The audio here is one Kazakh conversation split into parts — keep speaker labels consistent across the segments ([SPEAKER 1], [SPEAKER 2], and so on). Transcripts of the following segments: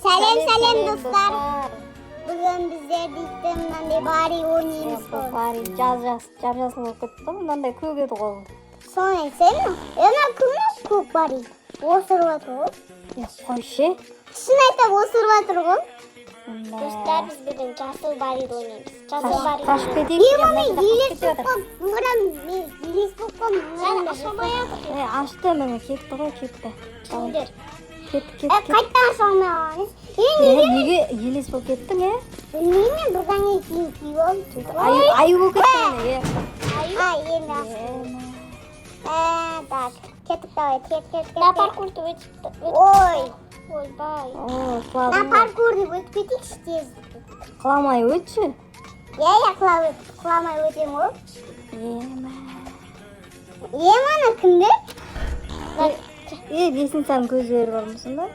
[SPEAKER 1] Сәлем, сәлем, достар. Бүгін біздер дейтін мынандай Барри ойнаймыз
[SPEAKER 2] Бұл
[SPEAKER 1] ғой.
[SPEAKER 2] Барри жаз жас жап жасыл болып кетті ғой, мынандай көк еді ғой.
[SPEAKER 1] Соны айтсайшы. Ана кім ол көк Барри? Осырып жатыр ғой.
[SPEAKER 2] Е, қойшы.
[SPEAKER 1] Шын айтам, осырып жатыр ғой.
[SPEAKER 3] Достар, біз бүгін жасыл Барриді ойнаймыз. Жасыл Барри.
[SPEAKER 2] Қашып кетейік.
[SPEAKER 1] Е, мама, елес болып қалдым. Мұрам, мен елес болып қалдым.
[SPEAKER 3] Сәл ашылмай жатыр.
[SPEAKER 2] Е, ашты, міне, кетті ғой, кетті.
[SPEAKER 3] Түсіңдер.
[SPEAKER 2] Кетті,
[SPEAKER 1] Е,
[SPEAKER 2] кетті, кетті.
[SPEAKER 1] қайтадан аша алмай қалғанбыз. Е,
[SPEAKER 2] Е,
[SPEAKER 1] неге?
[SPEAKER 2] неге елес болып кеттің, е?
[SPEAKER 1] Білмеймін, мен бірдеңе киім киіп алдым.
[SPEAKER 2] Аю, аю болып кеттің, міне, е.
[SPEAKER 1] А, енді ашты. Ә, так, кеттік, давай, кет, кет, кет.
[SPEAKER 3] Мына
[SPEAKER 1] Кет.
[SPEAKER 3] паркурды өтіп.
[SPEAKER 1] Ой.
[SPEAKER 3] Ойбай.
[SPEAKER 2] О,
[SPEAKER 1] Мына
[SPEAKER 2] құладың ғой.
[SPEAKER 1] паркурды өтіп кетейікші тез.
[SPEAKER 2] Құламай өтші.
[SPEAKER 1] Иә, құлап өт, құламай өтемін ғой.
[SPEAKER 2] Е, мә.
[SPEAKER 1] Е, мана кімді?
[SPEAKER 2] Е, лестницаның көздері бар ма сонда?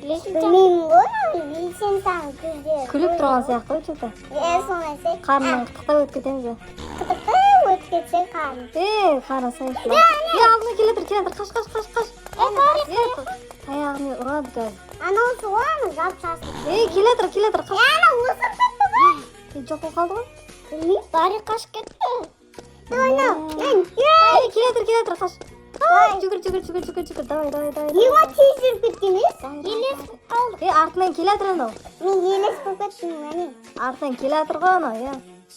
[SPEAKER 3] Лестница.
[SPEAKER 1] Білмеймін ғой, лестницаның көздері.
[SPEAKER 2] Күліп тұрған сияқты ғой, че то.
[SPEAKER 1] Е, соны айтсай.
[SPEAKER 2] Қарнынан қытықтап өтіп кетеміз бе?
[SPEAKER 1] Қытықтап өтіп кетсе қарын.
[SPEAKER 2] Е, қарасайшы. Е, алдына келе жатыр, келе жатыр. Қаш, қаш, қаш, қаш.
[SPEAKER 1] Е,
[SPEAKER 2] Е, таяғымен ұрады қазір.
[SPEAKER 1] Анаусы ғой, ана жап жасыл.
[SPEAKER 2] Е, келе жатыр, келе жатыр. Қаш.
[SPEAKER 1] Е, ана осырып кетті ғой.
[SPEAKER 2] Е, жоқ болып қалды ғой.
[SPEAKER 1] Білмеймін.
[SPEAKER 3] Барри қашып кетті.
[SPEAKER 1] Давай, мынау. Мен,
[SPEAKER 2] Е, келе жатыр, келе жатыр, қаш.
[SPEAKER 1] Давай.
[SPEAKER 2] Жүгір, жүгір, жүгір, жүгір, жүгір. Давай, давай, давай.
[SPEAKER 1] Ема, тез жүріп кеткен емес.
[SPEAKER 3] Елес болып қалды.
[SPEAKER 2] Е, артынан келе жатыр анау.
[SPEAKER 1] Мен елес болып кеттім, міне.
[SPEAKER 2] Артынан келе жатыр ғой анау, иә.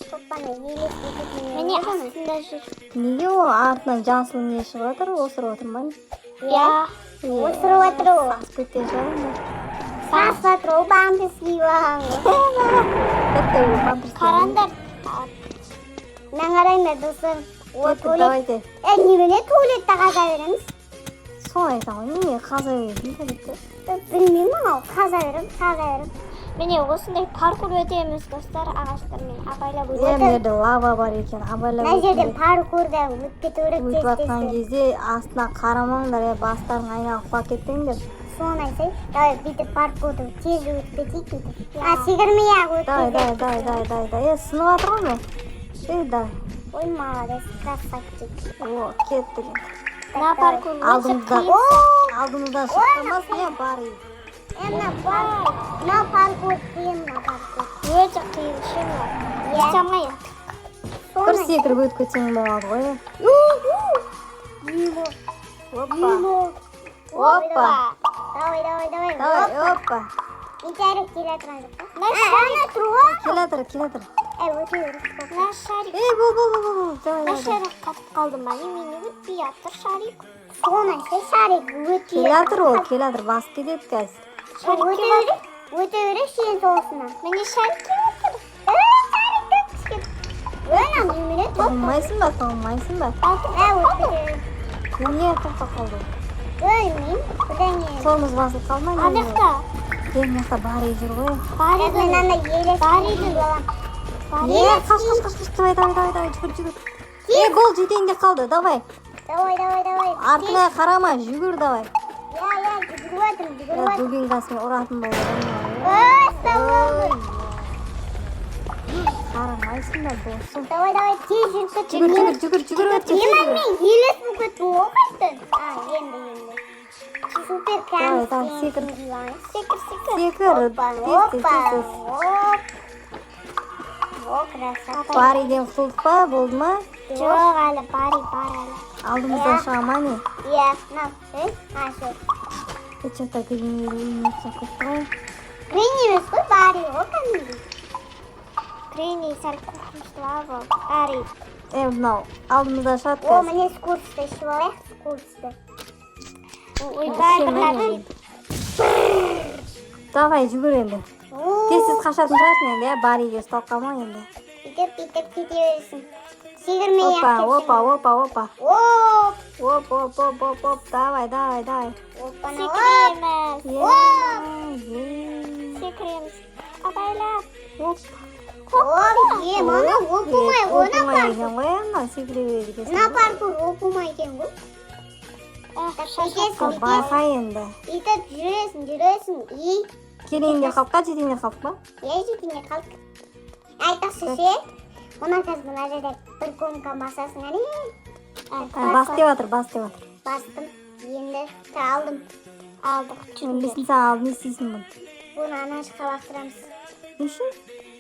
[SPEAKER 1] Топпана елес болып кеттім.
[SPEAKER 3] Міне, астында жүр.
[SPEAKER 2] Неге ол артынан жасыл не шығып жатыр, осырып отыр ма?
[SPEAKER 3] Иә.
[SPEAKER 1] Осырып жатыр ол.
[SPEAKER 2] Сасып кеткен шығар енді.
[SPEAKER 1] Сасып жатыр ол, памперс киіп алған ғой.
[SPEAKER 2] Тіпті ол памперс киген.
[SPEAKER 3] Қараңдар.
[SPEAKER 1] Мен қараймын, достар. О,
[SPEAKER 2] Кеттік,
[SPEAKER 1] туалет.
[SPEAKER 2] давайте.
[SPEAKER 1] Е, немене туалетті қаза береміз?
[SPEAKER 2] Соны айтамын ғой, неге қаза бересің туалетті?
[SPEAKER 1] Білмеймін, анау қаза беремін, қаза беремін.
[SPEAKER 3] Міне, осындай паркур өтеміз, достар, ағаштармен абайлап
[SPEAKER 2] Е,
[SPEAKER 3] өтеміз.
[SPEAKER 2] мына жерде лава бар екен, абайлап
[SPEAKER 1] Мына жерден
[SPEAKER 2] өтіңдер.
[SPEAKER 1] паркурда өтіп кету керек
[SPEAKER 2] Өтіп
[SPEAKER 1] тез, тез,
[SPEAKER 2] жатқан
[SPEAKER 1] тез.
[SPEAKER 2] кезде астына қарамаңдар, е, бастарың айналып құлап кетпеңдер.
[SPEAKER 1] Соны айтсай, давай бүйтіп паркурды тез өтіп кетейік бүйтіп. А, секірмей ақ өтіп
[SPEAKER 2] Давай,
[SPEAKER 1] кетейік.
[SPEAKER 2] давай, давай, давай, давай, давай. Е, сынып жатыр ғой мынау. Е, давай.
[SPEAKER 1] Ой, молодец, красавчик.
[SPEAKER 2] О, кеттік енді.
[SPEAKER 3] Мына паркур өте
[SPEAKER 2] Алдымызда,
[SPEAKER 3] қиын.
[SPEAKER 2] алдымыздан шығып қалмасын, е, бар үй.
[SPEAKER 1] Е, мына мына паркур қиын, мына паркур.
[SPEAKER 3] Өте қиын ше мынау.
[SPEAKER 1] Иә.
[SPEAKER 3] Өте алмай.
[SPEAKER 1] Соны
[SPEAKER 2] Бір секіріп өтіп кетсең болады ғой, е.
[SPEAKER 1] Емо,
[SPEAKER 2] Опа.
[SPEAKER 1] емо.
[SPEAKER 2] Опа.
[SPEAKER 1] Давай, давай, давай.
[SPEAKER 2] Давай, опа.
[SPEAKER 1] Метеорит келе жатқан жоқ па?
[SPEAKER 3] Мына
[SPEAKER 1] Ә,
[SPEAKER 3] шарик.
[SPEAKER 1] ана тұр ғой.
[SPEAKER 2] Келе жатыр, келе жатыр.
[SPEAKER 1] Ә, өте берейік.
[SPEAKER 3] Мына шарик.
[SPEAKER 2] Ей, бол, бол, бол, бол, бол. Давай,
[SPEAKER 3] Мына
[SPEAKER 2] давай.
[SPEAKER 3] шарик қатып қалды ма? Немене өтпей жатыр шарик?
[SPEAKER 1] Соны айтсай, шарик өте
[SPEAKER 2] Келе жатыр ол, келе жатыр. Басып кетеді қазір.
[SPEAKER 3] Шарик
[SPEAKER 1] Өте
[SPEAKER 3] келе жатыр.
[SPEAKER 1] берейік, өте берейік сен соғысына.
[SPEAKER 3] Міне, шарик келе жатыр.
[SPEAKER 1] Е, шарик түскен. Ана немене топ.
[SPEAKER 2] Тығылмайсың ба, тығылмайсың ба?
[SPEAKER 1] Ә, өтіп кетеді.
[SPEAKER 2] Неге тоқтап қалды?
[SPEAKER 1] Білмеймін, бірдеңе.
[SPEAKER 2] Тормоз басылып қалды ма?
[SPEAKER 3] Ана
[SPEAKER 2] Немене?
[SPEAKER 3] жақта.
[SPEAKER 2] Е, мына жақта бар үй жүр ғой.
[SPEAKER 3] Бар
[SPEAKER 1] Мен
[SPEAKER 3] еді.
[SPEAKER 1] ана елес
[SPEAKER 3] Бар еді.
[SPEAKER 1] киіп аламын.
[SPEAKER 2] Е, қаш, қаш, қаш, қаш. Давай, давай, давай, давай, жүгір, жүгір. Е, бол, жетейін деп қалды. Давай.
[SPEAKER 1] Давай, давай, давай.
[SPEAKER 2] Артыңа қарама, жүгір, давай.
[SPEAKER 1] Иә, иә, жүгіріп жатырмын, жүгіріп
[SPEAKER 2] Е,
[SPEAKER 1] жатырмын.
[SPEAKER 2] дубинкасымен ұратын болды.
[SPEAKER 1] Ой, сау.
[SPEAKER 2] Қарамайсың ба, досым?
[SPEAKER 1] Давай, давай, тез жүріп кет.
[SPEAKER 2] Жүгір, жүгір, жүгір, жүгір өт.
[SPEAKER 1] Ема, мен елес болып кеттім ғой қайтадан. А, енді, енді. Супер
[SPEAKER 2] Давай,
[SPEAKER 1] кәміс.
[SPEAKER 2] давай, секір.
[SPEAKER 3] Секір, секір.
[SPEAKER 2] Секір.
[SPEAKER 1] Опа,
[SPEAKER 2] Тез, тез,
[SPEAKER 1] опа,
[SPEAKER 2] тез, тез.
[SPEAKER 1] оп. О, красавчик.
[SPEAKER 2] Бар үйден құтылдық па, болды ма?
[SPEAKER 3] Жоқ, әлі Барри бар әлі.
[SPEAKER 2] Алдымыздан шыға ма, не?
[SPEAKER 1] Иә, мынау, е, а, всё.
[SPEAKER 2] Е, че-то Гренни үйіне ұқсап кетті ғой.
[SPEAKER 1] Гренни емес қой, Барри ғой кәдімгідей.
[SPEAKER 3] Гренни сәл қорқыныштылау ол. Барри.
[SPEAKER 2] Е, мынау алдымыздан шығады
[SPEAKER 1] О,
[SPEAKER 2] қазір.
[SPEAKER 1] міне, скоростьті ішіп алайық, скоростьті.
[SPEAKER 3] Ойбай, бір нәрсе.
[SPEAKER 2] Давай, жүгір енді.
[SPEAKER 1] О,
[SPEAKER 2] Тез тез қашатын шығарсың енді, иә, бар үйге ұсталып қалма енді.
[SPEAKER 1] Бүйтіп, бүйтіп кете бересің. Секірмей ақ
[SPEAKER 2] Опа,
[SPEAKER 1] кетсең.
[SPEAKER 2] опа, опа, опа.
[SPEAKER 1] Оп,
[SPEAKER 2] Оп, оп, оп, оп, оп. Давай, давай, давай.
[SPEAKER 1] опана, оп.
[SPEAKER 3] Секіреміз.
[SPEAKER 2] Е, е.
[SPEAKER 3] Секіреміз. Абайлап.
[SPEAKER 2] Оп.
[SPEAKER 1] Оп, е, мына оп оңай ғой,
[SPEAKER 2] Оп
[SPEAKER 1] мына
[SPEAKER 2] оңай
[SPEAKER 1] паркур.
[SPEAKER 2] екен ғой, е, мынау секіре береді екенсің.
[SPEAKER 1] Мына паркур оп оңай екен ғой.
[SPEAKER 3] Ах,
[SPEAKER 1] Так,
[SPEAKER 3] шаршап
[SPEAKER 1] бүйтесің,
[SPEAKER 3] қалдым.
[SPEAKER 2] Байқа енді.
[SPEAKER 1] Бүйтіп жүресің, жүресің, и
[SPEAKER 2] Келейін деп қалып па, жетейін деп қалдық па?
[SPEAKER 1] Е, жетейін деп қалдық. Айтпақшы ше, мына қазір мына жерде бір кнопка басасың, әне.
[SPEAKER 2] А, бас деп жатыр, бас деп жатыр.
[SPEAKER 1] Бастым. Енді алдым.
[SPEAKER 3] Алдық.
[SPEAKER 2] Лестницаны алып не істейсің бұны?
[SPEAKER 1] Бұны ана жаққа лақтырамыз.
[SPEAKER 2] Не үшін?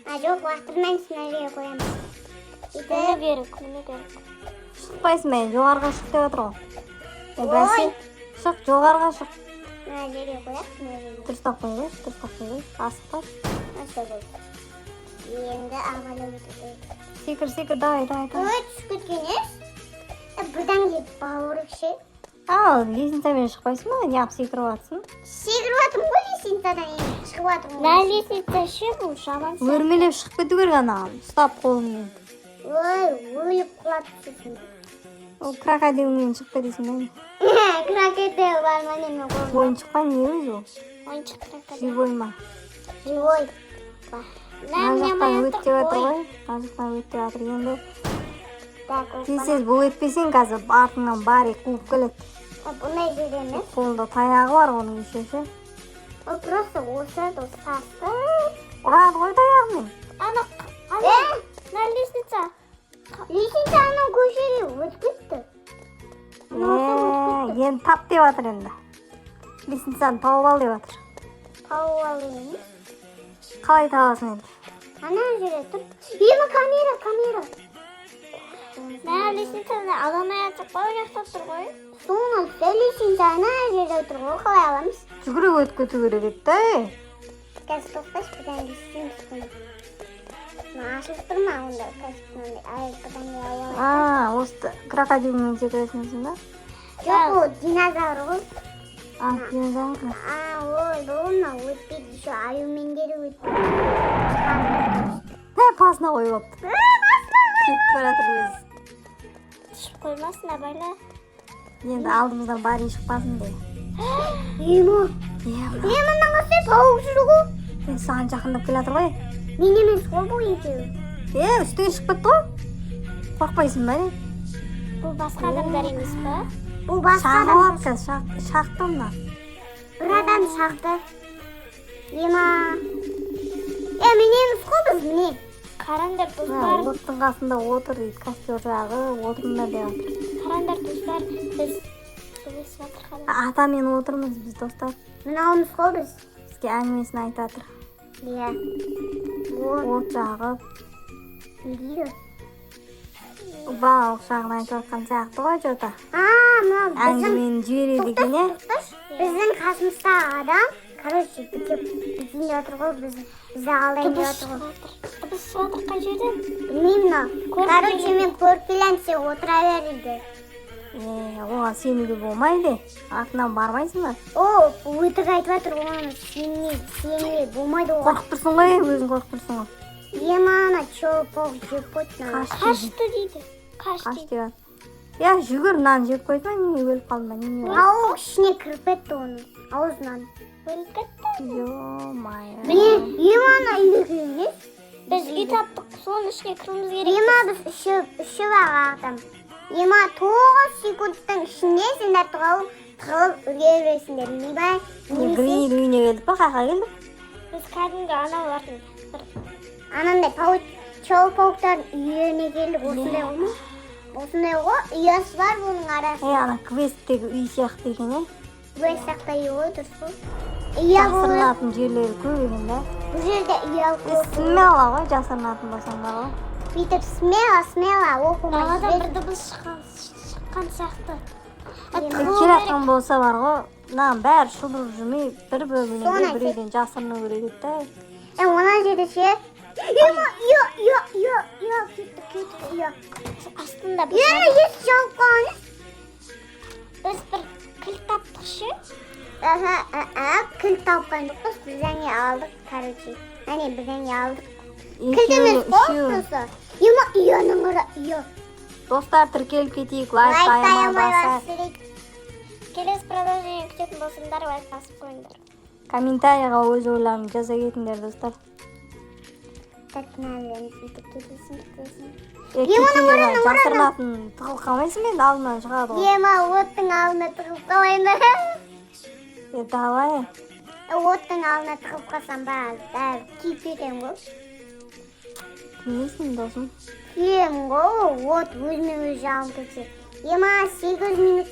[SPEAKER 1] А, жоқ, лақтырмаймыз, мына жерге қоямыз.
[SPEAKER 3] Міне
[SPEAKER 1] Бүйтіп.
[SPEAKER 3] Берік, міне, Берік.
[SPEAKER 2] Шықпайсың ба енді? Жоғарыға шық деп жатыр ғой. Е,
[SPEAKER 1] Ой.
[SPEAKER 2] бәсе, шық, жоғарыға шық.
[SPEAKER 1] Мына жерге қояйық, мына жерге.
[SPEAKER 2] Дұрыстап қоя берші, дұрыстап қоя берші, асықпашы.
[SPEAKER 1] Осы болды. Енді абайлап өту керек.
[SPEAKER 2] Секір, секір, давай, давай, давай.
[SPEAKER 1] Ой, түсіп кеткен еш. Бірден келіп бауырып ше.
[SPEAKER 2] Ал лестницамен шықпайсың ба? Неғып секіріп жатсың?
[SPEAKER 1] Секіріп жатырмын ғой лестницадан, енді шығып жатырмын
[SPEAKER 3] Мына
[SPEAKER 1] ғой.
[SPEAKER 3] лестница ше, бұл жаман сияқты.
[SPEAKER 2] Өрмелеп шығып кету керек анаған, ұстап қолыңмен.
[SPEAKER 1] Ой, өліп құлап түсесің.
[SPEAKER 2] Ол крокодилмен шығып кетесің ба не?
[SPEAKER 1] Крокодил бар ма, немен қолымда?
[SPEAKER 2] Ойыншық па, не өзі ол?
[SPEAKER 3] Ойыншық крокодил.
[SPEAKER 2] Живой ма?
[SPEAKER 1] Живой. Бар.
[SPEAKER 2] Мына жақтан өт деп жатыр ғой, мына жақтан өт деп жатыр енді.
[SPEAKER 1] Так,
[SPEAKER 2] Тез, тез, бұл өтпесең, қазір артыңнан Барри қуып келеді.
[SPEAKER 1] Бұндай жерде емес.
[SPEAKER 2] Қолында таяғы бар оның еще ше.
[SPEAKER 1] Ол просто осы састы.
[SPEAKER 2] Ұрады ғой таяғымен.
[SPEAKER 3] Ана, ана, мына лестница.
[SPEAKER 1] Лестница анау көшеге өтіп кетті.
[SPEAKER 2] Е, енді тап деп жатыр енді. Лестницаны тауып ал деп жатыр.
[SPEAKER 1] Тауып ал емес.
[SPEAKER 2] Қалай табасың енді?
[SPEAKER 1] Ана жерде тұр. Ема, камера, камера.
[SPEAKER 3] Мына лестницаны ала алмай жатсақ қой, ол жақта тұр ғой.
[SPEAKER 1] Соны, лестница ана жерде тұр ғой, қалай аламыз?
[SPEAKER 2] Жүгіріп өтіп кету керек еді да, ей.
[SPEAKER 1] Қазір, тоқташы, бірдеңе істейміз бұны. Мына ашылып тұр ма онда? Қазір мынандай, ай, бірдеңе алып алайық.
[SPEAKER 2] А, осы крокодилмен секіретінсің ба?
[SPEAKER 1] Жоқ, ол динозавр ғой.
[SPEAKER 2] А, динозавр ма?
[SPEAKER 1] А, ой, бұл мынау өтпейді, еще аюмендері өтпейді.
[SPEAKER 2] Ә, басына қойып алыпты, кетіп бара жатыр өзі.
[SPEAKER 3] Түсіп қоймасын, абайла.
[SPEAKER 2] Енді алдымыздан Барри шықпасын де.
[SPEAKER 1] Ема,
[SPEAKER 2] Е,
[SPEAKER 1] е, мына қасында тауық жүр ғой.
[SPEAKER 2] е, саған жақындап келе жатыр ғой.
[SPEAKER 1] Мен емес қой бұл екеуі.
[SPEAKER 2] Е, үстіңе шығып кетті ғой. Қорықпайсың ба, не?
[SPEAKER 3] Бұл басқа адамдар емес па?
[SPEAKER 1] Бұл басқа
[SPEAKER 2] Шағып
[SPEAKER 1] адам.
[SPEAKER 2] алады қазір, шақты мына.
[SPEAKER 1] Бір адам шақты. Ема. Е, мен емес қой біз, міне.
[SPEAKER 3] Қараңдар,
[SPEAKER 2] Мына
[SPEAKER 3] достар.
[SPEAKER 2] оттың қасында отыр дейді, костер жағып отырыңдар деп жатыр.
[SPEAKER 3] Қараңдар, достар, біз сөйлесіп жатыр.
[SPEAKER 2] Атамен отырмыз біз, достар.
[SPEAKER 1] Мынауымыз қой біз.
[SPEAKER 2] Бізге әңгімесін айтып жатыр.
[SPEAKER 1] Иә. О,
[SPEAKER 2] От жағып.
[SPEAKER 1] Не дейді?
[SPEAKER 2] Балалық шағын айтып жатқан сияқты ғой че-то.
[SPEAKER 1] А, мынау біздің
[SPEAKER 2] Әңгімені жібереді екен, иә.
[SPEAKER 1] Тоқташы, біздің қасымыздағы адам, короче, бітеп бүйтейін деп жатыр ғой, бізді алдайын деп
[SPEAKER 3] Дыбыс
[SPEAKER 1] жатыр ғой.
[SPEAKER 3] шығып жатыр. Дыбыс шығып жатыр қай жерден?
[SPEAKER 1] Білмеймін мынау.
[SPEAKER 3] Көріп
[SPEAKER 1] Короче,
[SPEAKER 3] келемін.
[SPEAKER 1] мен көріп келемін, сен отыра бер дейді.
[SPEAKER 2] Е, оған сенуге болмайды, артынан бармайсың ба?
[SPEAKER 1] О, өтірік айтып жатыр, оны сенуге болмайды оған.
[SPEAKER 2] Қорқып тұрсың ғой, өзің қорқып тұрсың ғой.
[SPEAKER 1] Ема, ана человек жеп қойды мынаны.
[SPEAKER 2] Қаш дейді.
[SPEAKER 3] Қашты дейді. Қаш
[SPEAKER 2] Қаш
[SPEAKER 3] дейді.
[SPEAKER 2] деп жатыр. Иә, жүгір, мынаны жеп қойды ма, неме, өліп қалды ма, неме болды?
[SPEAKER 1] Ау, ішіне кіріп кетті оның аузынан.
[SPEAKER 3] Өліп кетті.
[SPEAKER 2] Ё-моё.
[SPEAKER 1] Міне, ема, ана үйге емес.
[SPEAKER 3] Біз үй таптық, соның ішіне кіруіміз керек.
[SPEAKER 1] Ема, біз үшеу ақ адам. Ема, 9 секундтың ішінде сендер тығылып үлгересіңдер. Либо
[SPEAKER 2] Не,
[SPEAKER 1] немесе
[SPEAKER 2] Греннидің үйіне келдік па, қаяққа келдік?
[SPEAKER 3] Біз кәдімгі аналардың бір
[SPEAKER 1] анандай паук, человек-пауктардың үйлеріне келдік. Осындай ғой ма? Осындай ғой, ұясы бар бұның арасы.
[SPEAKER 2] Е, ана квесттегі үй сияқты екен, е.
[SPEAKER 1] Өз жақта үй ғой, дұрыс қой. Ұя болып,
[SPEAKER 2] Жасырынатын жерлері көп екен да.
[SPEAKER 1] бұл жерде ұя
[SPEAKER 2] Е,
[SPEAKER 1] көп.
[SPEAKER 2] смело ғой, жасырынатын болсаң бар ғой.
[SPEAKER 1] Бүйтіп смело, смело оқымай.
[SPEAKER 3] Даладан бір дыбыс шыққан сияқты.
[SPEAKER 1] Ема.
[SPEAKER 3] Тығылу
[SPEAKER 2] Келе
[SPEAKER 3] керек.
[SPEAKER 2] жатқан болса бар ғой, мынаның бәрі шұбырып жүрмей, бір бөлмеде
[SPEAKER 1] Соны
[SPEAKER 2] бір үйден жасырыну керек еді да.
[SPEAKER 1] Е, мына жерде ше. Ема, ұя, ұя, ұя, ұя, кеттік, кеттік, ұя.
[SPEAKER 3] Астында бір
[SPEAKER 1] Ема, есік жауып қалған.
[SPEAKER 3] Біз бір кілт таптық ше.
[SPEAKER 1] Аха, а, кілт тапқан жоқпыз, бірдеңе алдық, короче. Әне, бірдеңе алдық. Кілт
[SPEAKER 2] Екеуі,
[SPEAKER 1] емес қой,
[SPEAKER 2] үшеуі.
[SPEAKER 1] просто. Ема, ұяның қара, ұя.
[SPEAKER 2] Достар, тіркеліп кетейік, лайк
[SPEAKER 1] Лайк
[SPEAKER 2] аямай
[SPEAKER 1] аямай
[SPEAKER 2] басайық.
[SPEAKER 1] басайық.
[SPEAKER 3] Келесі продолжение күтетін болсаңдар, лайк басып қойыңдар.
[SPEAKER 2] Комментарийға өз ойларыңды жаза кетіңдер, достар.
[SPEAKER 1] Так, мына бүйтіп кетесің, кетесің.
[SPEAKER 2] Е,
[SPEAKER 1] Ема,
[SPEAKER 2] кетіңдер,
[SPEAKER 1] ана, ана.
[SPEAKER 2] жасырынатын тығылып қалмайсың ба енді, алдынан шығады ғой.
[SPEAKER 1] Ема, оттың алдына тығылып қалайын ба?
[SPEAKER 2] Е, давай.
[SPEAKER 1] Оттың алдына тығылып қалсам, бәрі күйіп кетемін ғой.
[SPEAKER 2] Күймейсің, досым.
[SPEAKER 1] Күйемін ғой, от өзімен өзі жағылып кетсе. Ема, 8 минут.